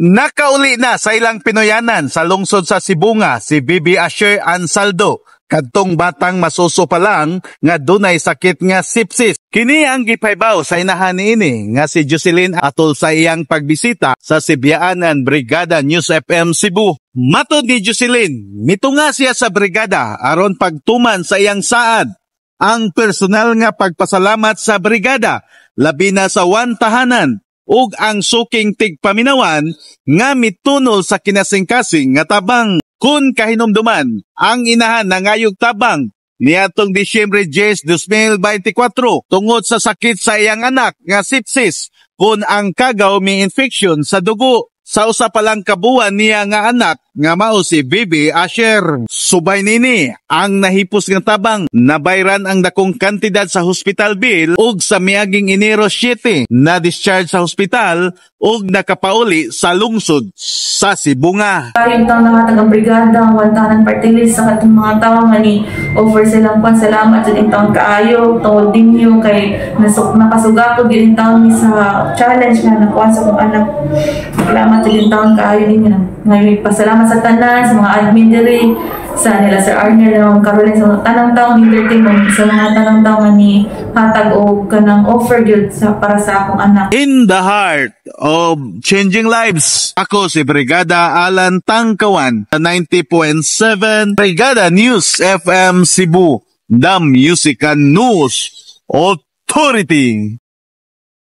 Nakauli na sa ilang Pinoyanan sa lungsod sa Sibonga si Bibi Asher Ansaldo, kadtong batang masuso pa lang nga dunay sakit nga sepsis. Kini ang gipaybaw sa inahan niini nga si Jocelyn atol sa iyang pagbisita sa Sibyaanan Brigada News FM Cebu. Matod ni Jocelyn, mitunga siya sa brigada aron pagtuman sa iyang saad ang personal nga pagpasalamat sa brigada, labi na sa One Tahanan ug ang suking tigpaminawan nga mitunol sa kinasingkasing nga tabang. Kung kahinumduman, ang inahan nangayog tabang niadtong Disyembre 10, 2024 tungod sa sakit sa iyang anak nga sepsis, kung ang kagaw may infection sa dugo sa usa pa lang kabuan niya nga anak nga mao si Bibi Asher. Subay nini ang nahipos nga tabang, nabayran ang dakong kantidad sa hospital bill ug sa miaging Enero 7 na discharge sa hospital ug nakapauli sa lungsod sa Sibonga. Yung taong nakatag ang brigada, One Tahanan party list, sa katong mga tao nga ni offer silang kwan, salamat jud taon kaayo tungod ninyo kay nasuk nakasuga ko gyud taon ni sa challenge nga nakuha sa akong anak. Salamat jud taon kaayo ninyo. Ngayon pasalamat sa tanan, sa mga admin diri, sa nila Sir Arnel, ng Caroline, sa mga tanang taong entertainment, sa mga tanang tao nga ni hatag og kanang offer gyud sa para sa akong anak. In the heart of changing lives. Ako si Brigada Alan Tangkawan sa 90.7 Brigada News FM Cebu, the Music and News Authority.